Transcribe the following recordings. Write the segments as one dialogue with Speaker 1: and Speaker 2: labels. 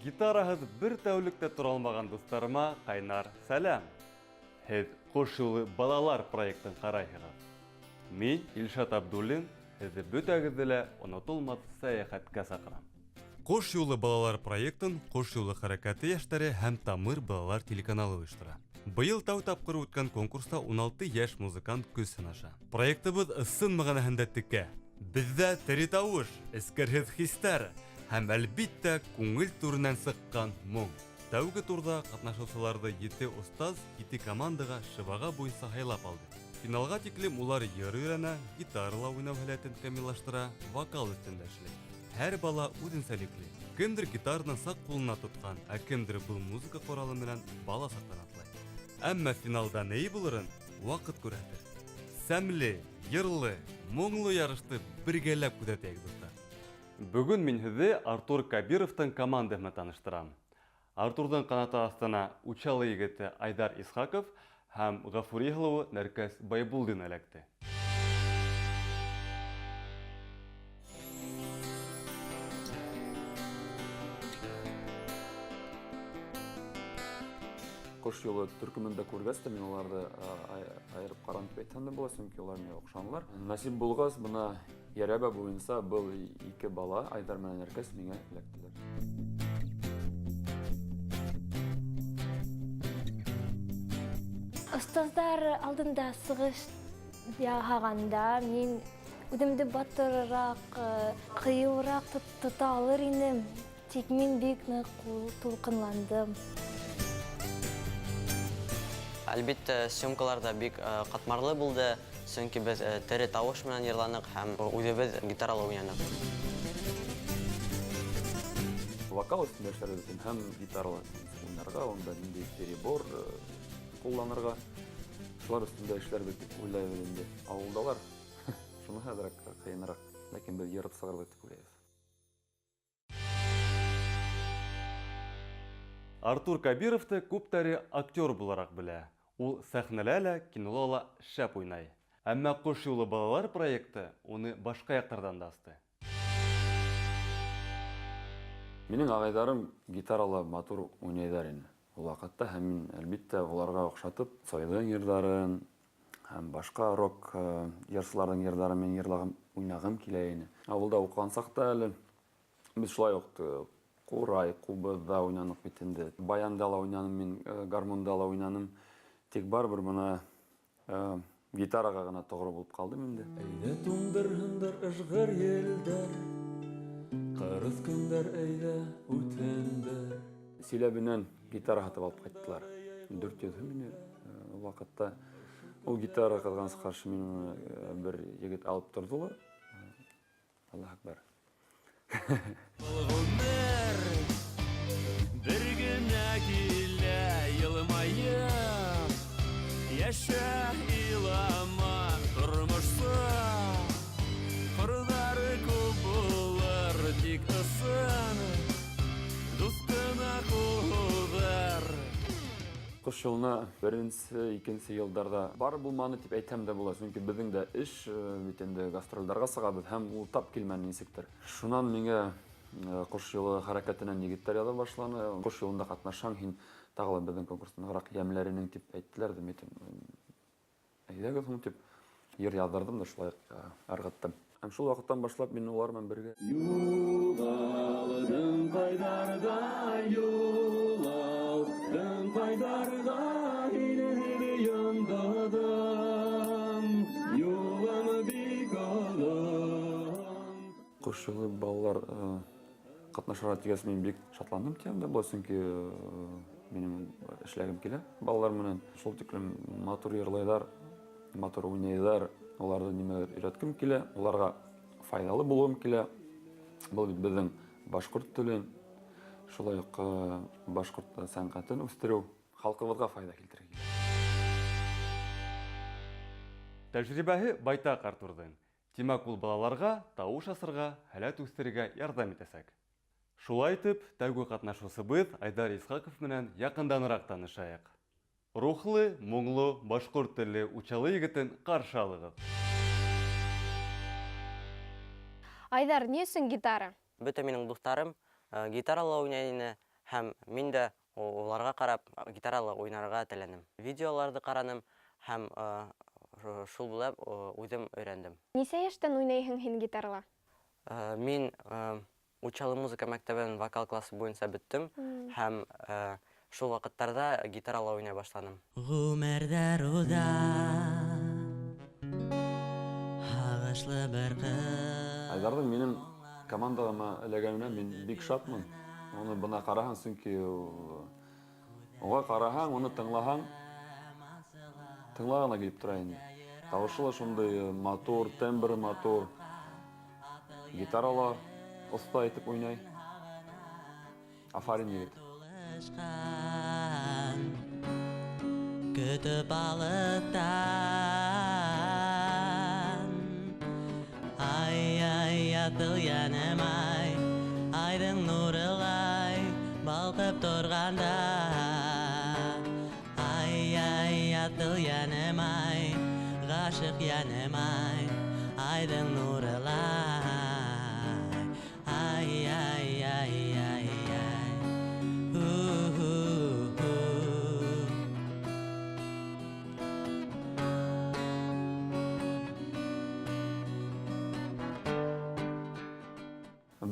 Speaker 1: Гитараһыҙ бер тәүлек тә тора алмаған дуҫтарыма ҡайнар сәләм. Һеҙ Ҡош юлы балалар проектын ҡарайһығыҙ. Мин, Илшат Абдуллин, һеҙҙе бөтәгеҙҙе лә онотолмаҫ сәйәхәткә саҡырам. Ҡош юлы балалар проектын Ҡош юлы хәрәкәте йәштәре һәм Тамыр балалар телеканалы ойоштора. Быйыл тәү тапҡыр үткән конкурста 16 йәш музыкант көс һынаша. Проектыбыҙ ысын мәғәнәһендә текә. Беҙҙә тере тауыш, эскерһеҙ хистәр һәм, әлбиттә, күңел түренән сыҡҡан моң. Тәүге турҙа ҡатнашыусыларҙы ете остаз ете командаға шыбаға буйынса һайлап алды. Финалға тиклем улар йыр өйрәнә, гитарала уйнау һәләтен камиллаштыра, вокал өҫтөндә эшләй. Һәр бала үҙенсәлекле. Кемдер гитараны саҡ ҡулына тотҡан, ә кемдер был музыка ҡоралы менән бала саҡтан атлай. Әммә финалда ни булырын ваҡыт күрһәтер. Сәмле, йырлы, моңло ярышты бергәләп күҙәтәйек, дуҫтар. Бөгөн мин һеҙҙе Артур Кабировтың командаһы менән таныштырам. Артурҙың ҡанаты аҫтына Учалы егете Айҙар Исхаков һәм Ғафури һылыуы Нәркәс Байбулдин эләкте.
Speaker 2: Ҡош юлы төркөмөндә күргәс тә мин уларҙы айырып ҡарам тип әйтһәм дә була, сөнки улар миңә оҡшанылар. Насип булғас, бына йәрәбә буйынса был ике бала, Айҙар менән Нәркәс, миңә эләктеләр.
Speaker 3: Остаздар алдында сығыш яһағанда мин үҙемде батырыраҡ, ҡыйыуыраҡ тота алыр инем. Тик мин бик ныҡ тулҡынландым.
Speaker 4: Әлбиттә, съемкалар ҙа бик ҡатмарлы булды, сөнки беҙ тере тауыш менән йырланыҡ һәм үҙебеҙ гитарала уйнаныҡ.
Speaker 2: Вокал өҫтөндә эшләрбеҙ өсөн һәм гитарала уйнарға, унда ниндәй перебор ҡулланырға, шулар өҫтөндә эшләрбеҙ тип уйлайбыҙ инде. Ауылдалар шуныһы әҙерәк ҡыйыныраҡ, ләкин беҙ йырып сығырбыҙ тип уйлайбыҙ.
Speaker 1: Артур Кабировты күптәре актер булараҡ белә. Ул сәхнәлә лә, кинола ла шәп уйнай. Әммә Ҡош юлы балалар проекты уны башҡа яҡтарҙан да асты.
Speaker 2: Минең ағайҙарым гитарала матур уйнайҙар ине ул ваҡытта, һәм мин, әлбиттә, уларға оҡшатып Цойҙың йырҙарын һәм башҡа рок йырсыларҙың йырҙарын мин йырлағым, уйнағым килә ине. Ауылда уҡыған саҡта әле беҙ шулай уҡ ҡурай, ҡубыҙҙа уйнаныҡ бит инде. Баянда ла уйнаным мин, гармунда ла уйнаным. Тик барыбер бына гитараға ғына тоғро булып ҡалдым инде.
Speaker 5: Әйҙә туңдырһындар ыжғыр елдәр, ҡырыҫ көндәр әйҙә үтһендәр.
Speaker 2: Силәбенән гитара һатып алып ҡайттылар. 400 һум ине ул ваҡытта. Ул гитара, ҡыҙғаныс ҡаршы, мин уны бер егет алып торҙо ла. Аллаһ акбар.
Speaker 5: Ғүмер бер генә килә йылмайып, йәшә, илама, тормошса ҡырҙары күп булыр, тик ысын дуҫтына ҡул һуҙыр.
Speaker 2: Ҡош юлына беренсе, икенсе йылдарҙа бар булманы тип әйтһәм дә була, сөнки беҙҙең дә эш бит инде, гастролдарға сығабыҙ һәм ул тап килмәне нисектер. Шунан миңә Ҡош юлы хәрәкәтенән егеттәр яҙа башланы. Ҡош юлында ҡатнашһаң, һин тағы ла беҙҙең конкурстан нығыраҡ йәмләр инең тип әйттеләр ҙә, мин әйтәм, әйҙәгеҙ һуң тип йыр яҙҙырҙым да шулай ырғыттым. Һәм шул ваҡыттан башлап мин улар менән бергә.
Speaker 5: Юғалдың ҡайҙарҙа, юғалдың ҡайҙарҙа, һине йондоҙом, юлым бик оҙон.
Speaker 2: Ҡош юлы балалар ҡатнашырға тигәс, мин бик шатландым тиһәм дә була, сөнки минең эшләгем килә балалар менән. Шул тиклем матур йырлайҙар, матур уйнайҙар, уларҙы нимәлер өйрәткем килә, уларға файҙалы булғым килә. Был бит беҙҙең башҡорт телен, шулай уҡ башҡорт сәнғәтен үҫтереү, халҡыбыҙға файҙа килтерергә килә.
Speaker 1: Тәжрибәһе байтаҡ Артурҙың. Тимәк, ул балаларға тауыш асырға, һәләт үҫтерергә ярҙам итәсәк. Шулай итеп, тәүге ҡатнашыусыбыҙ Айдар Исхаҡов менән яҡынданыраҡ танышайыҡ. Рухлы, моңло, башҡорт телле Учалы егетен ҡаршы алығыҙ.
Speaker 6: Айҙар, ни өсөн гитара?
Speaker 4: Бөтә минең дуҫтарым гитарала уйнай ине, һәм мин дә уларға ҡарап гитарала уйнарға теләнем. Видеоларҙы ҡараным һәм шул булып үҙем өйрәндем.
Speaker 6: Нисә йәштән уйнайһың һин гитарала?
Speaker 4: Мин Учалы музыка мәктәбен вокал классы буйынса бөттөм һәм шул ваҡыттарҙа гитарала уйнай башланым.
Speaker 7: Ғүмерҙәр уҙа, һағышлы бер ҡыҙ.
Speaker 2: Айҙарҙың минең командама эләгәненә мин бик шатмын. Уны бына ҡараһаң, сөнки уға ҡараһаң, уны тыңлаһаң, тыңла ғына килеп тора инде. Тауышы ла шундай матур, тембры матур. Гитара ла оҫта итеп уйнай. Афарин, егет.
Speaker 7: Көтөп алыҫтан, ай-ай, аҫыл йәнем, ай, айҙың нурылай балҡып торғанда. Ай-ай, аҫыл йәнем, ай, ғашиҡ йәнем, ай, айҙың нурылай. Ай, ай, ай, ай, ай. Ху-ху-ху.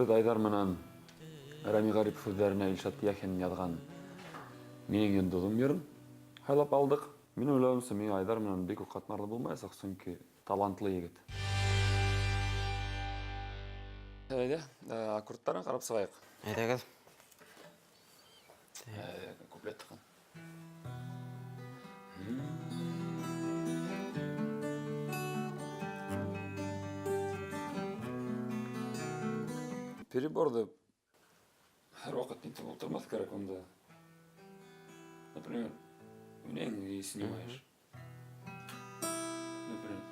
Speaker 2: Беҙ Айҙар менән Рәми Ғарипов һүҙҙәренә Илшат Яхин яҙған Минең йондоҙом йырын һайлап алдыҡ. Мин уйлауымса, миңә Айҙар менән бик үк ҡатмарлы булмаясаҡ, сөнки талантлы егет. Әйҙә, аккордтарын ҡарап сығайыҡ.
Speaker 4: Әйҙәгеҙ.
Speaker 2: Куплет тыҡын. Переборҙы һәр ваҡыт нитеп ултырмаҫ кәрәк унда. Например, уйнайһың и снимаешь. Например,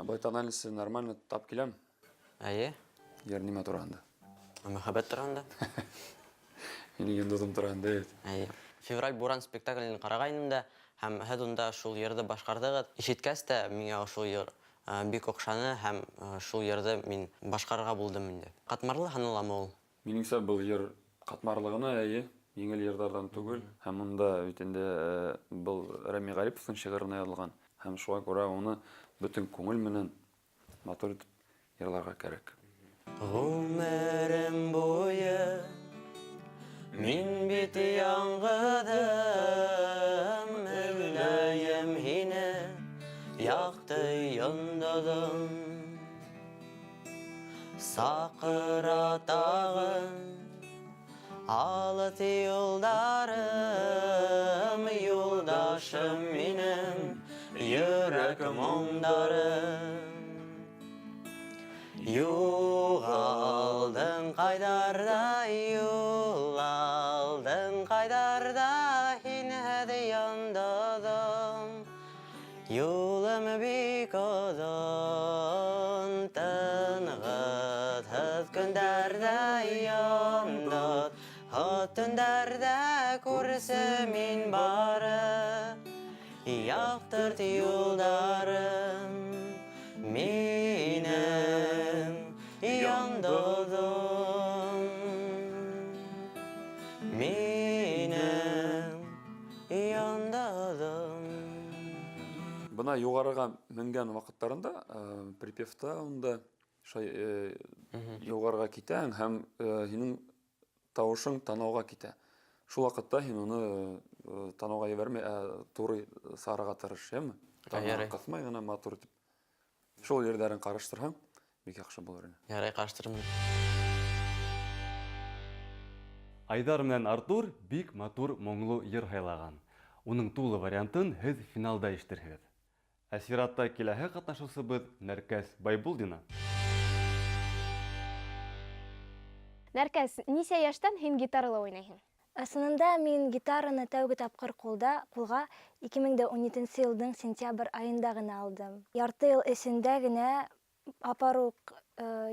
Speaker 2: Ә былай тональности нормально тап киләм.
Speaker 4: Әйе.
Speaker 2: Йыр нимә тураһында?
Speaker 4: Мөхәббәт тураһында.
Speaker 2: Минең йондоҙом тураһында, әйе.
Speaker 4: Әйе. Февраль буран спектаклен ҡарағайным да, һәм һеҙ унда шул йырҙы башҡарҙығыҙ. Ишеткәс тә миңә шул йыр бик оҡшаны һәм шул йырҙы мин башҡарырға булдым инде. Ҡатмарлы һаналамы ул?
Speaker 2: Минеңсә, был йыр ҡатмарлы ғына, эйе, еңел йырҙарҙан түгел. Һәм унда бит инде был Рәми Ғариповтың шиғырына яҙылған. Һәм шуға күрә уны бөтөн күңел менән матур итеп йырларға кәрәк.
Speaker 4: Ғүмерем буйы мин бит яңғыҙым, эҙләйем һине, яҡты йондоҙом. Саҡыра тағын алыҫ юлдарым, юлдашым минең, йөрәк моңдарым. Юғалдың ҡайҙарҙа, юғалдың ҡайҙарҙа, һинһеҙ йондоҙом. Юлым бик оҙон, тынғыһыҙ көндәрҙә, йондоҙһоҙ төндәрҙә күрсе мин бары, яҡтырт юлдарым минең йондоҙом, минең йондоҙом.
Speaker 2: Бына юғарыға менгән ваҡыттарында припевта унда шулай юғарыға китәһең һәм һинең тауышың танауға китә. Шул ваҡытта һин уны танауға ебәрмәй, ә туры сығарырға тырыш, әйме? Танауға
Speaker 4: Ярай.
Speaker 2: ҡыҫмай ғына матур итеп. Шул ерҙәрен ҡараштырһаң, бик яҡшы булыр ине.
Speaker 4: Ярай, ҡараштырмын.
Speaker 1: Айҙар менән Артур бик матур моңло йыр һайлаған. Уның тулы вариантын һеҙ финалда ишетерһегеҙ. Ә сиратта киләһе ҡатнашыусыбыҙ Нәркәс Байбулдина.
Speaker 6: Нәркәс, нисә йәштән һин гитарала уйнайһың?
Speaker 3: Ысынында мин гитараны тәүге тапҡыр ҡулға 2017 йылдың сентябрь айында ғына алдым. Ярты йыл эсендә генә апаруҡ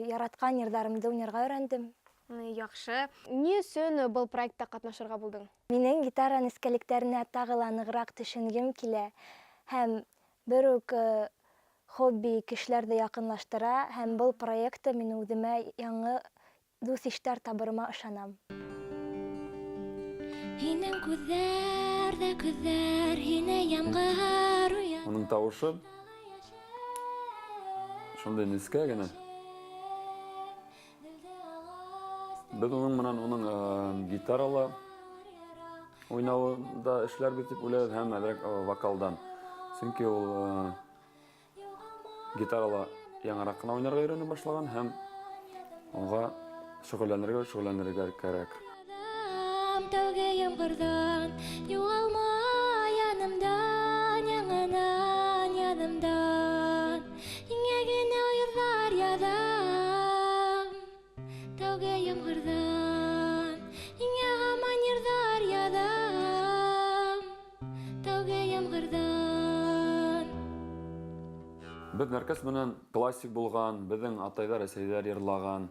Speaker 3: яратҡан йырҙарымды уйнарға өйрәндем.
Speaker 6: Яҡшы. Ни өсөн был проектта ҡатнашырға булдың?
Speaker 3: Минең гитара нескәлектәренә тағы ла нығыраҡ төшөнгөм килә һәм бер үк хобби кешеләрҙе яҡынлаштыра, һәм был проектта мин үҙемә яңы дуҫ-иштәр табырыма ышанам.
Speaker 8: Һинең күҙҙәр ҙә күҙҙәр, һине ямғыр уя.
Speaker 2: Уның тауышы шундай нескә генә. Беҙ уның менән уның гитарала уйнауында эшләрбеҙ тип уйлайбыҙ һәм әҙерәк вокалдан. Сөнки ул гитарала яңыраҡ ҡына уйнарға өйрәнә башлаған һәм уға шөғөлләнергә кәрәк.
Speaker 8: Тәүге ямғырҙан юғалма янымдан, яңынан янымдан. Һиңә генә йырҙар яҙам. Тәүге ямғырҙан һиңә һаман йырҙар яҙам. Тәүге ямғырҙан.
Speaker 2: Беҙ Нәркәс менән классик булған, беҙҙең атайҙар, әсәйҙәр йырлаған,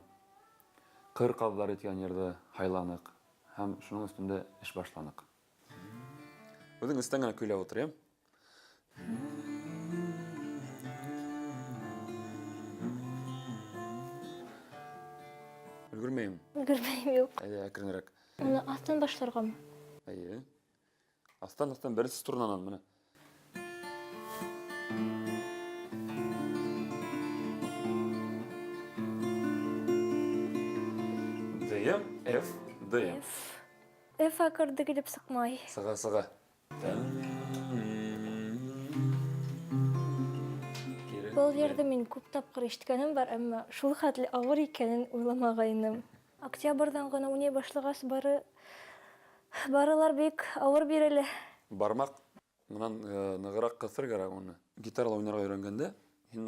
Speaker 2: ҡыр ҡаҙҙар иткән йырҙы һайланыҡ һәм шуның өҫтөндә эш башланыҡ. Үҙең өҫтән генә көйләп ултыр, йәме? Өлгөрмәйем.
Speaker 3: Өлгөрмәйем, юҡ.
Speaker 2: Әйҙә, әкренерәк.
Speaker 3: Уны аҫтан башларғамы?
Speaker 2: Эйе. Аҫтан, аҫтан, беренсе струнанан, бына. D, F, D.
Speaker 3: F. F аккорды килеп сыҡмай.
Speaker 2: Сыға, сыға.
Speaker 3: Был йырҙы мин күп тапҡыр ишеткәнем бар, әммә шул хәтле ауыр икәнен уйламағайным. Октябрҙән ғына уйнай башлағас, барылар бик ауыр бирелә.
Speaker 2: Бармаҡ менән нығыраҡ ҡыҫыр кәрәк уны. Гитарала уйнарға өйрәнгәндә, һин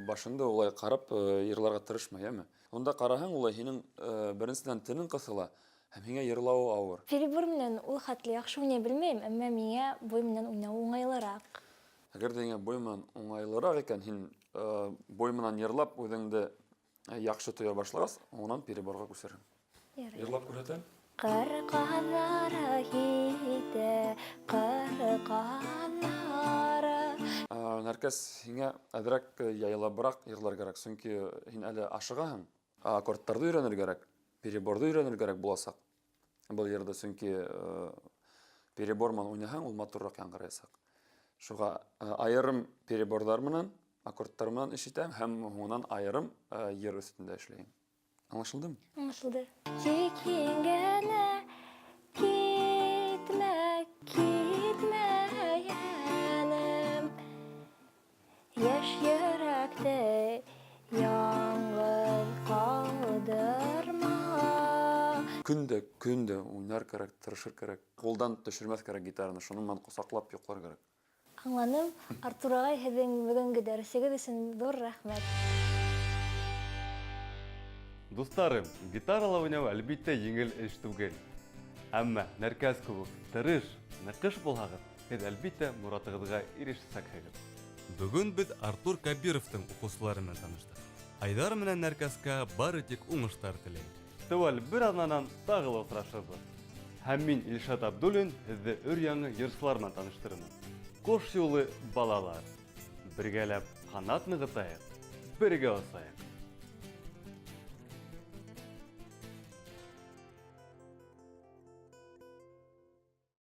Speaker 2: башыңды улай ҡарап йырларға тырышма, йәме? Унда ҡараһаң, улай һинең беренсенән тенең ҡыҫыла, һәм һиңә йырлауы ауыр.
Speaker 3: Перебор менән ул хәтле яҡшы уйнай белмәйем, әммә миңә бой менән уйнау уңайлыраҡ.
Speaker 2: Әгәр ҙә һиңә бой менән уңайлыраҡ икән, һин бой менән йырлап үҙеңде яҡшы тоя башлағас, унан переборға күсерһең.
Speaker 3: Ярай.
Speaker 2: Йырлап күрһәтәм.
Speaker 3: Ҡыр ҡаҙҙары китә, ҡыр ҡаҙҙары.
Speaker 2: Нәркәс, һиңә әҙерәк яйлабыраҡ йырлар кәрәк, сөнки һин әле ашығаһың. Аккордтарҙы өйрәнер кәрәк, переборҙы өйрәнер кәрәк буласаҡ. Был йырҙы, сөнки перебор менән уйнаһаң, ул матурыраҡ яңғыраясаҡ. Шуға айырым переборҙар менән, аккордтар менән эш итәм һәм һуңынан айырым йыр өҫтөндә эшләйем. Аңлашылдымы?
Speaker 3: Аңлашылды. Тик һин генә китмә, китмә, йәнем. Йәш йөрәкте яңғыҙ ҡалдырма.
Speaker 2: Көн дә, көн дә уйнар кәрәк, тырышыр кәрәк. Ҡулдан төшөрмәҫ кәрәк гитараны, шуның менән ҡосаҡлап йоҡлар кәрәк.
Speaker 3: Аңланым. Артур ағай, һеҙҙең бөгөнгө дәресегеҙ өсөн ҙур рәхмәт.
Speaker 1: Дуҫтарым, гитарала уйнау әлбиттә еңел эш түгел. Әммә Нәркәс кеүек тырыш, ныҡыш булһағыҙ, һеҙ әлбиттә моратығыҙға ирешәсәкһегеҙ. Бөгөн беҙ Артур Кабировтың уҡыусылары менән таныштыҡ. Айҙар менән Нәркәскә бары тик уңыштар теләйем. Теүәл бер аҙнанан тағы ла осрашырбыҙ. Һәм мин, Илшат Абдуллин, һеҙҙе өр-яңы йырсылар менән таныштырырмын. Ҡош юлы балалар. Бергәләп ҡанат нығытайыҡ, бергә осайыҡ.